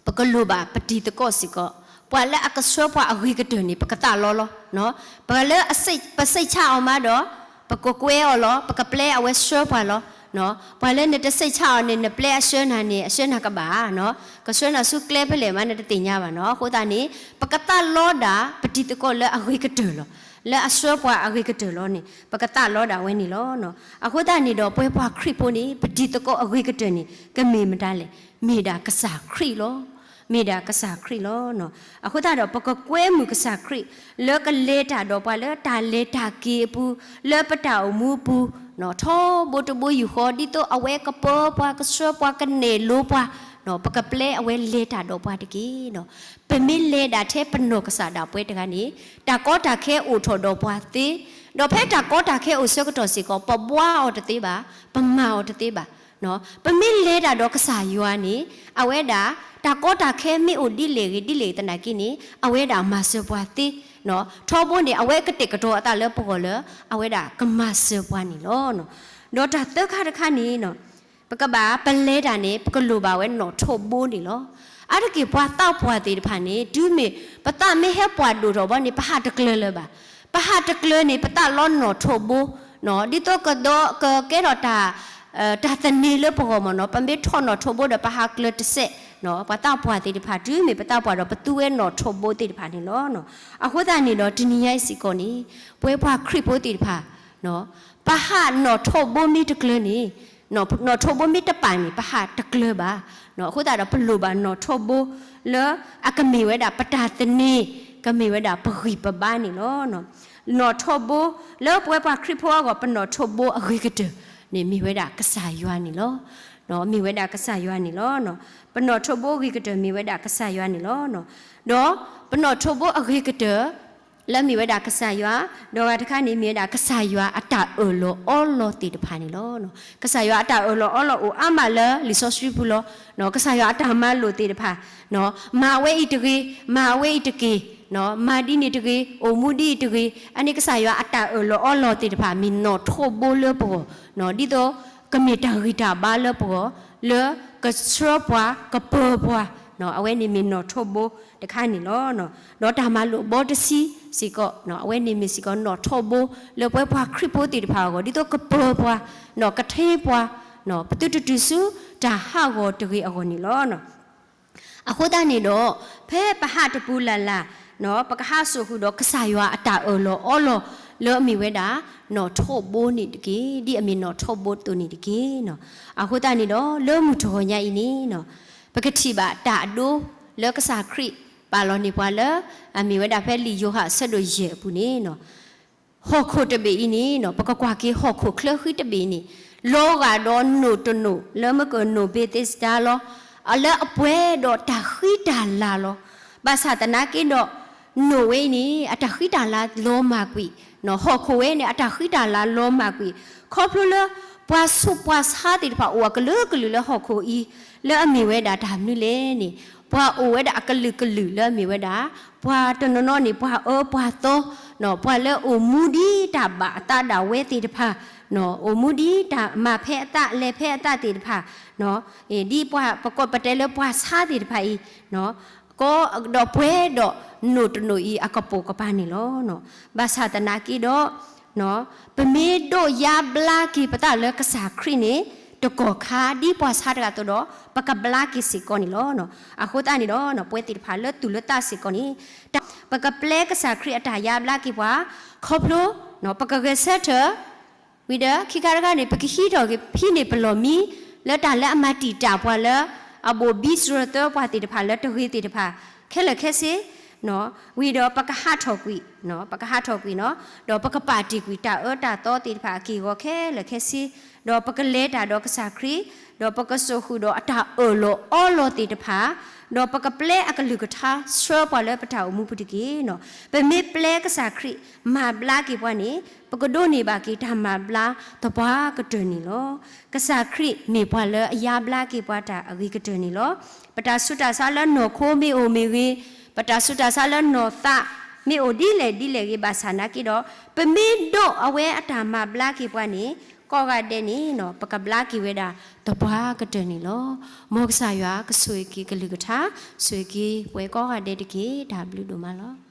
ပကလိၣ်ဘၣ်ပတံၤသကိးစ့ၢ်ကီး, ပှၤလၢအကဆှၢပှၤအဂ့ၤကတၢၢ်န့ၣ် ပကသးလီလီၤ. ပှၤလၢ ပစိတ်ချအီၤမးဒီး ပကကွဲအီၤလီၤ, ပကပျဲအဝဲဆှၢပှၤလီၤ. ပှၤလၢနတစိတ်ချအီၤန့ၣ် နပျဲအဆှၢနၤန့ၣ် အဆှၢနၤကဘၣ်နီၤ, ကဆှၢနၤဆူကျဲဖဲလဲၣ်မး နတသ့ၣ်ညါဘၣ်နီၤ. အဃိသတးန့ၣ် ပကသးလီဒၣ်ပတံၤသကိးလၢအဂ့ၤကတၢၢ်လီၤ, လၢအဆှၢပှၤအဂ့ၤကတၢၢ်လီၤန့ၣ် ပကသးလီဒၣ်ဝဲန့ၣ်လီၤ. အဃိသတးန့ၣ်ဒီး ပဝဲပှၤခရံာ်ဖိန့ၣ် ပတံၤသကိးအဂ့ၤကတၢၢ်န့ၣ် ကမ့ၢ်မတၤလဲၣ်, မ့ၢ်ဒၣ်ကစၢ်ခရံာ်လီၤ. မ့ၢ်ဒၣ်ကစၢ်ခရံာ်လီၤ. အဃိသတးဒီး ပကကွဲမုာ်ကစၢ်ခရံာ် လၢကလဲၤတၢ်ဒီးပှၤလၢတၢ်လဲၤတၢ်က့ၤအပူၤ, လၢပတၢ်အိၣ်မူအပူၤ, ထီဘိတဘိယူၢ်ဃီ ဒ်သိးအဝဲကပၢပှၤ ကဆှၢပှၤ ကနဲၣ်လိပှၤ, ပကပျဲအဝဲလဲၤတၢ်ဒီးပှၤတက့ၢ်. ပမ့ၢ်လဲၤဒၣ်ထဲပနီၢ်ကစၢ်ဒၣ်ပှဲၤတဂၤန့ၣ် တၢ်ကီတၢ်ခဲအိၣ်ထီၣ်ဒီးပှၤသ့, ဒီးဖဲတၢ်ကီတၢ်ခဲအိၣ်ဆၢကတီၢ်စ့ၢ်ကီး ပဘှါအီၤတသ့ဘၣ်, ပမၤအီၤတသ့ဘၣ်. ပမ့ၢ်လဲၤတၢ်ဒီးကစၢ်ယွၤန့ၣ် အဝဲဒၣ် တၢ်ကီတၢ်ခဲမ့ၢ်အိၣ်ဒ်လဲၣ်ဂ့ၤဒ်လဲၣ်သနာ်က့န့ၣ် အဝဲဒၣ်မၤစၢၤပှၤသ့, ထီဘိန့ၣ် အဝဲကတဲာ်ကတီၤအသးလၢပဂီၢ်လၢ အဝဲဒၣ်ကမၤစၢၤပှၤန့ၣ်လီၤ. ဒီးတၢ်သၢခါတခါန့ၣ် ပကဘၣ်ပလဲၤတၢ်န့ၣ် ပကလိၣ်ဘၣ်ဝဲနီၣ်ထိးဘိန့ၣ်လီၤ. အါတက့ၢ်ပှၤသးပှၢ်သ့ၣ်တဖၣ်န့ၣ် တုၤမ့ၢ်ပသးမ့ၢ်ဟဲပှၢ်ဒိၣ်ထီၣ်ဘီန့ၣ် ပဟးတကျၢၤလၢၤဘၣ်. ပဟးတကျၢၤန့ၣ် ပသးလီနီၣ်ထိးဘိ, ဒ်သိးကဒီးကကဲထီၣ်တၢ် တၢ်သန့ၤလၢပဂီၢ်မ့ၢ်နီၤ, ပမ့ၢ်ထီၣ်နီၣ်ထိးဘိဒီး ပဟးကျၢၤတစဲး, ပှၤသးပှၢ်သ့ၣ်တဖၣ် တုၤမ့ၢ်ပသးပှၢ်ဒီး ပသူဝဲနီၣ်ထိးဘိသ့ၣ်တဖၣ်န့ၣ်လီၤ. အဃိသတးန့ၣ်ဒီး တနံၤညါအံၤစ့ၢ်ကီးန့ၣ် ပဝဲပှၤခရံာ်ဖိသ့ၣ်တဖၣ် ပဟးနီၣ်ထိးဘိမ့ၢ်တကျၢၤန့ၣ်, နီၣ်ထိးဘိမ့ၢ်တပာ်န့ၣ် ပဟးတကျၢၤဘၣ်. အဃိသတးဒီး ပလိၣ်ဘၣ်နီၣ်ထိးဘိလၢအကမ့ၢ်ဝဲဒၣ်ပတၢ်သန့ၤ, ကမ့ၢ်ဝဲဒၣ်ပဂံၢ်ပဘါန့ၣ်လီၤ. နီၣ်ထိးဘိလၢပဝဲပှၤခရံာ်ဖိအဂီၢ် ပနီၣ်ထိးဘိအဂ့ၤကတၢၢ်န့ၣ် မ့ၢ်ဝဲဒၣ်ကစၢ်ယွၤန့ၣ်လီၤ. မ့ၢ်ဝဲဒၣ်ကစၢ်ယွၤန့ၣ်လီၤ. ပနီၣ်ထိးဘိအဂ့ၤကတၢၢ် မ့ၢ်ဝဲဒၣ်ကစၢ်ယွၤန့ၣ်လီၤ. ဒီးပနီၣ်ထိးဘိအဂ့ၤကတၢၢ် လၢမ့ၢ်ဝဲဒၣ်ကစၢ်ယွၤ, ဒီးဂၤတခါန့ၣ် မ့ၢ်ဝဲဒၣ်ကစၢ်ယွၤအတၢ်အၢၣ်လီၤအီလီၤသ့ၣ်တဖၣ်န့ၣ်လီၤ. ကစၢ်ယွၤအတၢ်အၢၣ်လီၤအီလီၤအိၣ်အါမးလၢလံာ်စီဆှံပူၤလီၤ. ကစၢ်ယွၤအတၢ်မၤလိာ်သ့ၣ်တဖၣ်, မၤဝဲအံၤတဂ့ၤ, မၤဝဲအံၤတက့ၢ်, မၤဒ်န့ၣ်တဂ့ၤ, အိၣ်မူဒ်အံၤတဂ့ၤ, အန့ၣ်ကစၢ်ယွၤအတၢ်အၢၣ်လီၤအီလီၤသ့ၣ်တဖၣ် မ့ၢ်နီၣ်ထိးဘိလၢပဂီၢ်, ဒ်သိး ကမ့ၢ်တၢ်ဂံၢ်တၢ်ဘါလၢပဂီၢ်, လၢကဆှၢပှၤ ကပၢၤပှၤ, အဝဲန့ၣ်မ့ၢ်နီၣ်ထိးဘိတခါန့ၣ်လီၤ. ဒီးတၢ်မၤလိာ်ဘီတဆံစ့ၢ်ကီး အဝဲန့ၣ်မ့ၢ်စ့ၢ်ကီးနီၣ်ထိးဘိလၢပဝဲပှၤခရံာ်ဖိသ့ၣ်တဖၣ်အဂီၢ် ဒ်သိးကပၢၤပှၤ, ကထ့ပှၤ, ပသုတတုၤဆူတၢ်ဟးဂီၤတဂ့ၤအဂီၢ်န့ၣ်လီၤ. အဃိသတးန့ၣ်ဒီး ဖဲပဟးတပူၤလၢ်လၢ် ပကဟးစိာ်ဃုာ်ဒီးကစၢ်ယွၤအတၢ်အၢၣ်လီၤအီလီၤ လၢအမ့ၢ်ဝဲဒၣ် နီၣ်ထိးဘိန့ၣ်တက့ၢ်, ဒ်အမ့ၢ်နီၣ်ထိးဘိအသိးန့ၣ်တက့ၢ်. အဃိသတးန့ၣ်ဒီး လၢမုၢ်တဂီၤညါအံၤန့ၣ် ပကထံၣ်ဘၣ်တၢ်အဒိလၢကစၢ်ခရံာ်ပာ်လီၤန့ၢ်ပှၤလၢ အမ့ၢ်ဝဲဒၣ်ဖဲလံာ်ယိၤဟၣ်အဆၢဒိၣ်ယဲၢ်အပူၤန့ၣ် ဟီၣ်ခိၣ်တဘ့ၣ်အံၤန့ၣ် ပကကွၢ်က့ၤဟီၣ်ခိၣ်ချၢဃံတဘ့ၣ်န့ၣ် လီၤဂာ်ဒီးနိၣ်တနိၣ် လၢမ့ၢ်ကနိၣ်ဘ့းသ့းစဒါလီၤ. လၢအပှဲၤဒီးတၢ်ဃံတၢ်လၤလီၤ. ဘၣ်ဆၣ်သနာ်က့ဒီး နိၣ်ဝဲအံၤန့ၣ် အတၢ်ဃံတၢ်လၤလီၤမၢ်ကွံာ်, ဟီၣ်ခိၣ်ဝဲန့ၣ် အတၢ်ဃံတၢ်လၤလီၤမၢ်ကွံာ် ခီဖျိလၢ ပှၤဆူးပှၤဆါသ့ၣ်တဖၣ်အိၣ်အကလုာ်ကလုာ်လၢဟီၣ်ခိၣ်အံၤ, လၢအမ့ၢ်ဝဲဒၣ်တၢ်မနုၤလဲၣ်န့ၣ် ပှၤအိၣ်ဝဲဒၣ်အကလုာ်ကလုာ်လၢအမ့ၢ်ဝဲဒၣ် ပှၤတနီၤနီၤန့ၣ် ပှၤအၢပှၤသီ, ပှၤလၢအိၣ်မူဒ်တၢ်ဘၣ်အသးဒၣ်ဝဲသ့ၣ်တဖၣ်, အိၣ်မူဒ်တၢ်မၤဖဲအသးလဲၤဖဲအသးသ့ၣ်တဖၣ်, ဒ်ပှၤပကိးပတဲလၢပှၤဆါသ့ၣ်တဖၣ်အံၤ, ကီဒီးပှဲၤဒီးနိၣ်တနိၣ်အံၤအကပိာ်ကပၤန့ၣ်လီၤ. ဘၣ်ဆၣ်သနာ်က့ဒီး ပမ့ၢ်ဒိးယါဘျါက့ၤပသးလၢကစၢ်ခရံာ်န့ၣ် တကီၢ်ခါဒ်ပှၤဆါတဂၤအသိးဒီး ပကဘျါက့ၤစ့ၢ်ကီးန့ၣ်လီၤ. အဃိသတးန့ၣ်ဒီး ပဝဲသ့ၣ်တဖၣ်လၢသူၣ်လၢသးစ့ၢ်ကီးန့ၣ် ပကပျဲကစၢ်ခရံာ်အတၢ်ယါဘျါက့ၤပှၤ ခီဖျိ ပကဂဲၤဆၢထၢၣ် ဝံၤဒီးခံခါတခါန့ၣ် ပကဟံးထီၣ်က့ၤဖဲန့ၣ်ပလီၢ်မံ လၢတၢ်လၢအမၤတံာ်တာ်ပှၤလၢ အဘိၣ်ဘံစရၢၢ်သၢပှၤသ့ၣ်တဖၣ်လၢတဂ့ၤသ့ၣ်တဖၣ် ခဲလၢာ်ခဲဆ့ ဝံၤဒီးပကဟးထီၣ်ကွံာ် ပကဟးထီၣ်ကွံာ်နီၤ ဒီးပကပာ်တ့ၢ်ကွံာ်တၢ်အၢတၢ်သီသ့ၣ်တဖၣ်အက့ၢ်အဂီၤခဲလၢာ်ခဲဆ့ ဒီးပကလဲၤတၢ်ဒီးကစၢ်ခရံာ် ဒီးပကစိာ်ဃုာ်ဒီးအတၢ်အၢၣ်လီၤအီလီၤသ့ၣ်တဖၣ် ဒီးပကပျဲအကလုၢ်ကထါဆှၢပှၤလၢပတၢ်အိၣ်မူပူၤတက့ၢ်နီၤ. ပမ့ၢ်ပျဲကစၢ်ခရံာ် မၤဘျါက့ၤပှၤန့ၣ် ပကဒိးန့ၢ်ဘၣ်က့ၤတၢ်မၤဘျါသပှၢ်ကတၢၢ်န့ၣ်လီၤ. ကစၢ်ခရံာ်မ့ၢ်ပှၤလၢအယါဘျါက့ၤပှၤတၢ်အဂ့ၤကတၢၢ်န့ၣ်လီၤ. ပတၢ်ဆူးတၢ်ဆါလၢနီၢ်ခိမ့ၢ်အိၣ်မ့ၢ်ဂ့ၤ, ပတၢ်ဆူးတၢ်ဆါလၢနီၢ်သးမ့ၢ်အိၣ်ဒ်လဲၣ်ဒ်လဲၣ်ဂ့ၤ ဘၣ်ဆၣ်နာ်က့ဒီး ပမ့ၢ်ဒိးအဝဲအတၢ်မၤဘျါက့ၤပှၤန့ၣ် ကိးဂၤဒဲးန့ၣ် ပကဘျါက့ၤဝဲဒၣ်သပှၢ်ကတၢၢ်န့ၣ်လီၤ. မ်ကစၢ်ယွၤကဆိၣ်ဂ့ၤက့ၤကလုၢ်ကထါ, ဆိၣ်ဂ့ၤက့ၤပှၤကိးဂၤဒဲးတက့ၢ်. တၢ်ဘျုးဒိၣ်မးလီၤ.